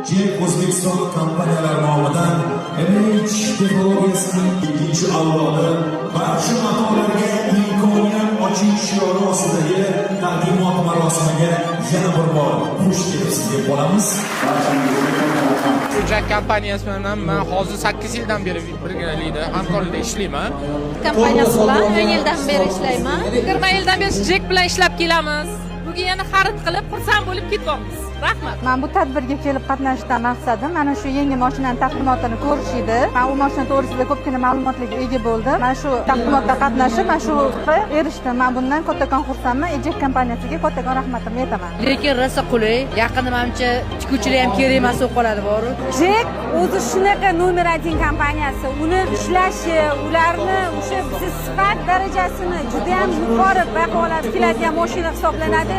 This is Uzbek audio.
JEC O'zbekiston kompaniyalari nomidan MH texnologiyasining ikkinchi avlodi, barcha matolarga imkoniyat ochish shiori ostidagi taqdimot marosimiga yana bir bor xush kelibsiz deb qolamiz. JAC kompaniyasi bilan man hozir 8 yildan beri birgalikda, hamkorlikda ishlayman. Kompaniyasi bilan 10 yildan beri ishlayman. 20 yildan beri JEC bilan ishlab kelamiz. Bugun yana xarid qilib, xursand bo'lib ketyapmiz. Rahmat. Man bu tadbirga kelib qatnashishdan maqsadim mana shu yangi mashinani taqdimotini ko'rish edi. Man u mashina to'g'risida ko'pgina ma'lumotlarga ega bo'ldim. Mana shu taqdimotda qatnashib, mana shu erishdim. Man bundan kattakon xursandman. Ejek kompaniyasiga kattakon rahmatimni aytaman. Lekin rosa qulay. Yaqinda manimcha tikuvchilar ham kerak emas bo'lib qoladi boru. JEC o'zi shunaqa номер один kompaniyasi. Uni ishlashi, ularni o'sha bizni sifat darajasini juda ham yuqori baholab keladigan mashina hisoblanadi.